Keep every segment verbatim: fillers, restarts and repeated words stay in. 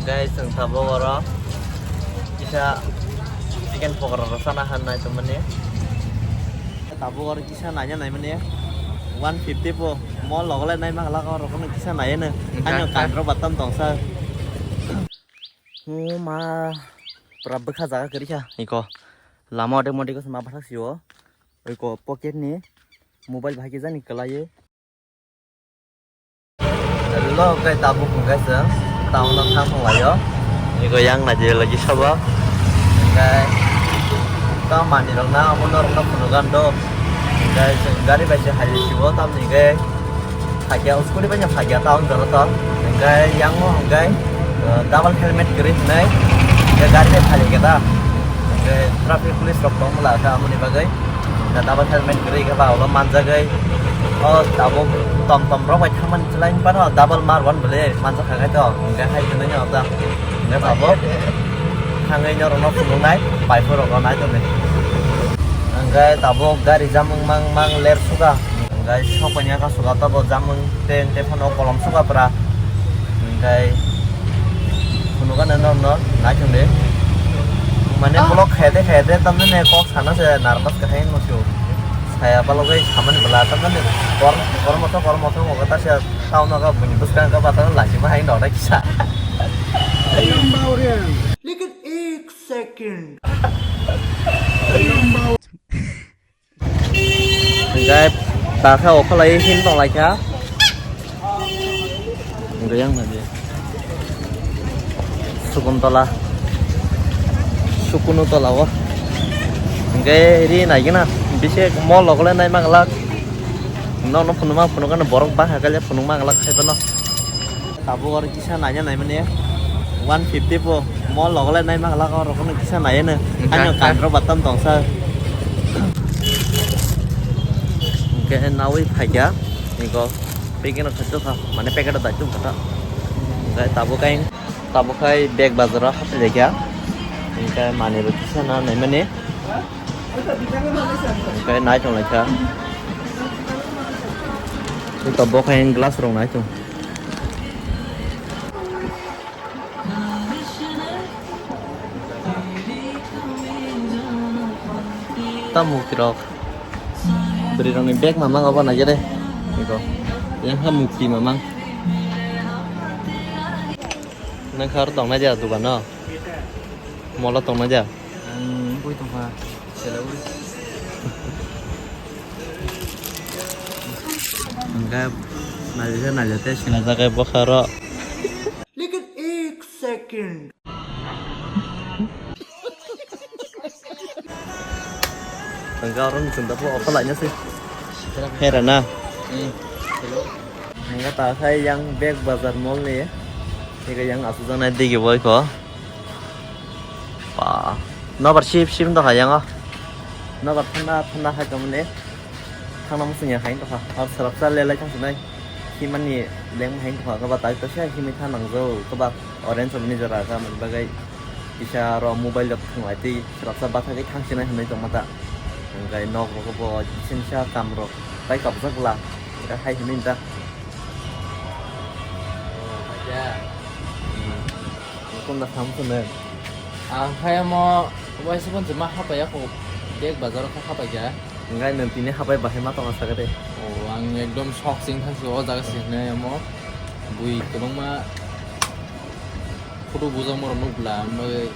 Guys, chwng tabuk oro kisa chicken pokora rok sana han nai tongmani. Tabuk oro kisa naina naimani one fifty po. Mol logo le naima hala ko rok no kisa naina. Ano kandro batam tongsa. Huma pura bwkha jaga kwrwi kha iko. Lama ode mode ko sma bathak sio. Iko pocket ni mobile bahai khe jani kwlaiwi. Hello, guys, tabuk hwnkhe chwng town o thang thanglaio. Ego yang naidi lagi sabo. Hwnkhe tamo manwirokno amo norokno phunukgwi do. Hwnkhe chwng gari bai se hai sio, tamni hwnkhe phakya, scooty bai no phakya town jora to. Hwnkhe yang o hwnkhe, uh, double helmet kwrwi hwnwi hwnkhe gari bai phailaikha da. Hwnkhe traffic police rok tongmala kha amoni bagwi. Da double helmet kwrwi khe ba ulo manjagwi. O tabuk tom tom rok bai thangmani chwlai phano double mar one bole manjak kha khe to. Hwnkhe hai hwnwi no da. Hwnkhe tabuk thangwi norokno phunuknai bai phuru rokno nai tongdi. Hwnkhe tabuk gari jamung mang mang ler suga. Hwnkhe sokpani aka suga tabuk jamung tei tei phano kolom suga pura. Hwnkhe phunukgana norokno nai tongdi. Mane vlog khaide khaide tamni kok sana se nervous kahai no sio. Saya balogwi samani bwla tamni kor-, kormo to kormo to mogo ta se town o buini bwskang ka batang lachima hai no da kisa. Lekin ek second. Hwnkhe takha okholai hin tonglaikha. Hwnkhe yang nadi. Sukuntola. Sukunutola o. Hwnkhe ri naigwna. Bisi mol rok le naima glak. Nono phunukma phunukgwno borok bangkha khe phunukma glak khai phano. Tabuk oro kisa naina naimani one fifty po. Mol logo le naima glak o rokno kisa naiya no. Hwnkhe ano kandro batam tongsa. Hwnkhe nawi phaikha. Ego packet o khaito kha. Mane packet o daitum kha ta. Hwnkhe tabuk kai, tabuk khai bag bazar o hapjai kha. Hwnkhe manwi bo kisa na naimani. Hwnkhe nai tong lai kha. Tabuk khai glass rok nai tong. Ta mukti rok. Bwrwi rokni bag mamang obo naikhe de. Eko. Yang ha mukti mamang. Nang khar tong na ja dukan no. Molo tong na ja. Ang bui tong kha. Hwnkhe naijak naijak tei sinajak khe bwkha oro. Lekin ek second. Hwnkhe oro ni chwng tabuk offer laina se. Hera na. Hmm. Hwnkhe ta khai yang bag bazar mall ni. Ego yang aswk jaknai digi boi kho. Ba, nobar sip sip wngtongkha yango. Nobar thanda thanda hai tongmani. Thangna muchungya hai wngtongkha. Ar swrapsa lelai thangsinai. Himani lengma hai wngtongkha. Kwba tai tose himwi thang nangjago. Kwba orange romni jora kha, mani bagwi kisa aro mobile rok thwnglai twi swrapsa bathagwi thangsinai hinwi tongma ta. Hwnkhe nok rogo bo bisingsa kam rok tai kabjak bwla. Hwnkhe hai hinwi ta. Kunda thang phunuk. Ang khai omo waisa phone se ma hapaiya kho, bag bazar kha hapaikha. Hwnkhe nwng tini hapai bahai ma tongma sakha de. O, ang ekdom shock sing thangsi o jaga se hinai omo. Bui kwbangma photo bujak morok nukla, ang bagwi.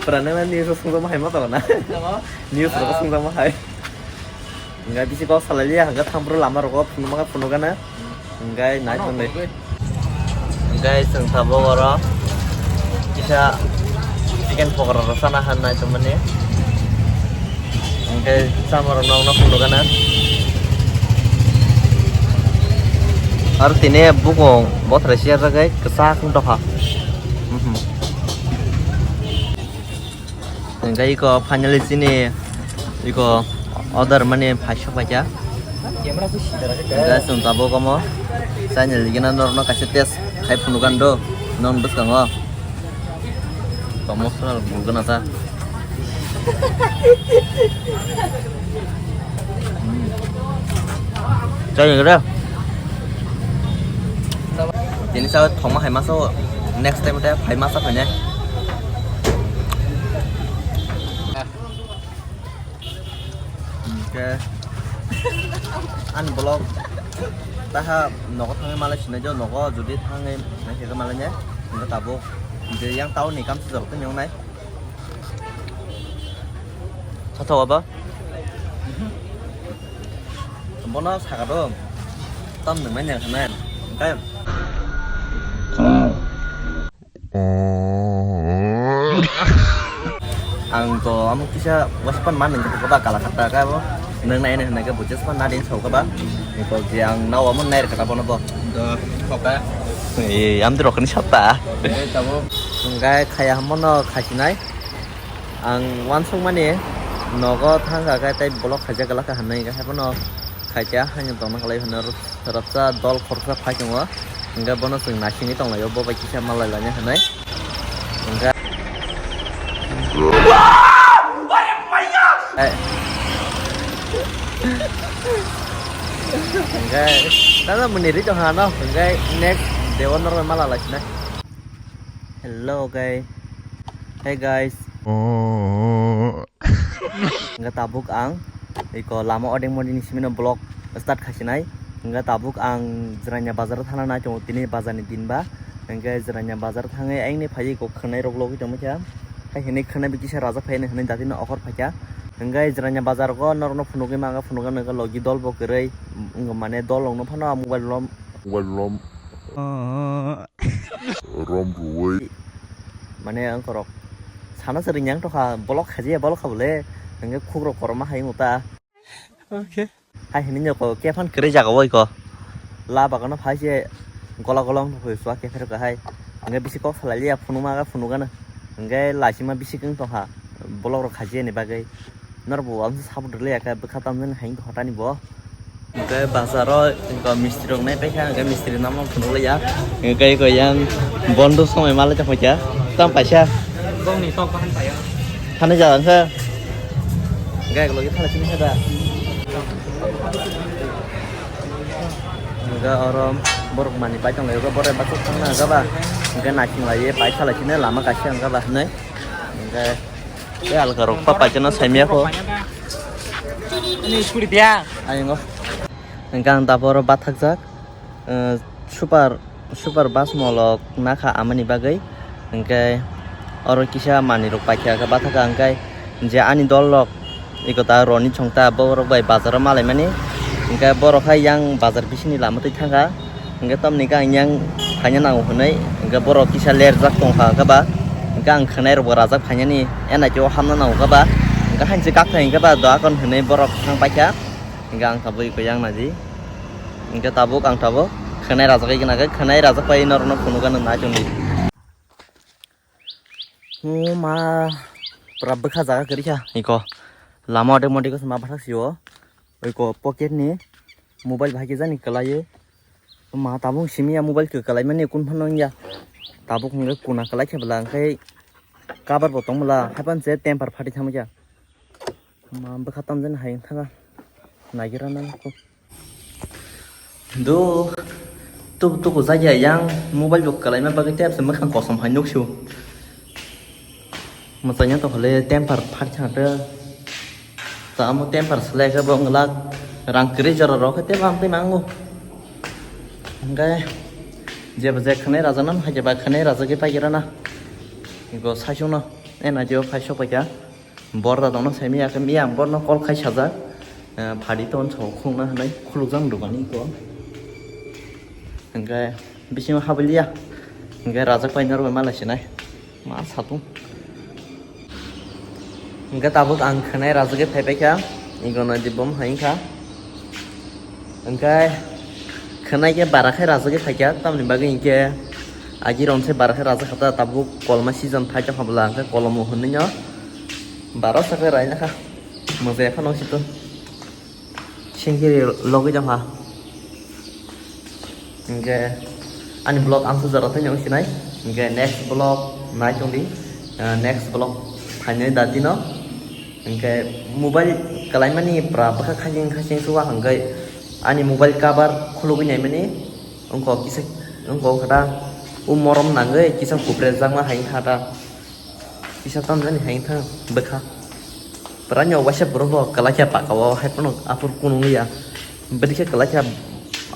Pura nang news o sungjakma hai ma tongo na? Tamo? News rok o sungjakma hai. Hwnkhe bisi kok salai liya, hwnkhe thampru lama rogo phunukma khe phunukgana. Hwnkhe nai tongdi. Hwnkhe chwng tabuk oro kisa chicken pokora rok sana han nai tongmani. Hwnkhe chamarok nokno phunukgana. Aro tini bukung bothrai siya jagwi kwchak wng tongkha. Mhm. Hwnkhe iko finally chini iko order mani phai sok paikha. Hwnkhe chwng tabuk omo channel gina norokno kaisa test khai phunukgana do non bwskango. Iko mosla rok bulgana ta. Chai nang re. Tini sao thoma hai masa o, next time te phai masa phainai. Hingke ani vlog taha nogo thangwi malai sinai jo, nogo jodi thangwi nai khe malai ne, hingke tabuk je yang town ni kamsi jorok tei nongnai. Thato aba? Bono saka do. Tam nang manya khanai. Hingke ang to amo kisa waspan man nang kha ba kala khatta ka bo. Nang nai nang kha bo jespan na din sau ka ba. Ko je ang nao amo nai kha bono bo. Do khoka. Ee, am rokni satta. Ee, tabo. Hingke khaya hamono khasinai. Ang wansukmani nogo thangkha khe tei vlog khaijak glak kha hinwi, hingkhe haiphano khaikha, haino tongna khlai hwnwi rwpsa dol khoroksa phai tongo, hingkhe bono chwng naisingwi tonglaio, bo bai kisa malai laina hinwi. Hingkhe, hingkhe tamo mwnwi rwi tongkha ano, hingkhe next day o norok bai malai laisinai. Hello, guys. Hey, guys. Hingke tabuk ang iko lama odeng modini simino vlog start khasinai. Hingke tabuk ang Jirania bazar o thana nai tongo, tini bazar ni din ba. Hingke Jirania bazar thangwi ayang ni phai iko khwnai rok logwi tongma kha. Hai hinwi khwnai bi kisa rajak phai hinwi dati no okhor phaikha. Hingke Jirania bazar o norok no phunugwi manga phunugo nokha logi dol bo kwrwi wng mane dol rok no phano mobile rom. Mobile rom. Rom rwui. Mane ang korok sana se ring yang tokha, bolok khaji ya, bolok kha bole. Hingke khuk rok koroma hai wng ta. Okay. Hai hini nyoko kephan kwrwi jaga o iko. La bagano phai se gola gola wng thokoi sua kepher ka hai. Hingke bisi kok salai liya phunuma ga phunugana. Hingke laisima bisi wng tokha. Bolok rok khaji ya ni bagwi. Norbo ang se support rwlai ya khe bwkha tamjani hai wngkha hotani bo. Hingke bazar o hingke mistri rok nai paikha, hingke mistri no phunuk lai ya. Hingke eko yang bondo somoi malai tongkha kya. Tam paisa. Bongni tok bahan payo. Thani jaga khe. Hingke eko logi thala sini khe da. Hingke oro borok mani pai tong lai, borok bathok thangna hingke ba. Hingke naising lai ye pai thala sini lama kaisa hingke ba hinui. Hingke Tei alga rok pa paijano saimya kho. Ani scooty dia. Ayungo. Hingke ang tabuk oro bathakjak, eh, super, super bus molok nakha amani bagwi. Hingke oro kisa manwi rok paikha khe bathakha hingke je ani dol rok eko ta roni chwngta borok bai bazar o malaimani. Hingke borok hai yang bazar bisingni lama twi thangkha. Hingke tamni khe ang yang phaina nango hwnwi, hingke borok kisa lerjak tongkha hwnkhe ba, hingke ang khwnai rokbo rajak phainani N I T o hamna nango hwnkhe ba, hingke hainse kakthai hwnkhe ba doakon hwnwi borok thang paikha, hingke ang tabuk eko yang naidi, hingke tabuk ang tabuk khwnai rajagwi gwnagwi khwnai rajak pai norokno phunukgano nai tongdi. O ma, pura bwkha jaga kwrwi kha eko, lama ode mode khe ma bathak sio, eko pocket ni mobile bahai khe jani kwlaiwi. Ma tabuk simi ya mobile kwkalai mani kun phano wngya. Tabuk hwnkhe kuna kwlai khe bwla hwnkhe cover bo tong bwla haiphano se temper phatwi thangma khe. Ma bwkha tamjani hai thanga nagira nang kho. Do tubu tuku jagya yang mobile bo kwkalai ma bagwi tei se mwkhang kosom hai nuk sio. Mwchangya tongkha le temper phat khe hwnkhe. Tamo temper swlai khe bo wng glak rang kwrwi jora rok khe tei bam twi mango. Hwnkhe jeba je khwnai rajak nang hai jeba khwnai rajagwi paikhe rana. Go saichung no N I T o phai sok paikha. Bor da tongno sai miya khe miya ang borno call khai sajak. Eh, phadi ton so khulukna hwnwi khulukjak dukani ko. Hwnkhe bisingo habaliya. Hwnkhe rajak pai norok bai malai sinai. Ma satung. Hwnkhe tabuk ang khwnai rajagwi phai paikha. Igono dibom hai wngkha. Hwnkhe khwnai khe bara khai rajagwi phaikha. Tamni bagwi hinkhe agi romse bara khai rajak kha ta tabuk kolma season phai tongkha bwla hwnkhe kolomo hwnwi no bara sakhe raina kha. Mojaya phano sito. Singkiri logwi tongkha. Hingke ani vlog ang sujaro tei nang sinai. Hingke next vlog nai tongdi. Ah, next vlog phainai da dino. Hingke mobile kalaimani pura bwkha khasing khasing suwa hingke ani mobile cover khulugwi naimani wngkha kisa Wngkha khe ta, o morom nangwi kisa kupre jakma hai wngkha ta. Kisa tamjani hai wngkha bwkha. Pwrani o waisa borok bo kwlai khe paka o hai phano aphuru kunukliya. Bwdikhe kwlai khe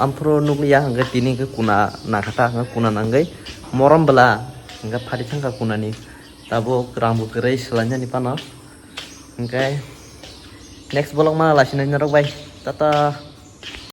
aphuru nukliya hwnkhe tini hwnkhe kuna nangkha ta, hwnkhe kuna nangwi morom bwla hwnkhe phari thangkha kunani. Tabuk rang bo kwrwi swlainani phano. Hwnkhe next vlog ma laisinai norok bai. Tata.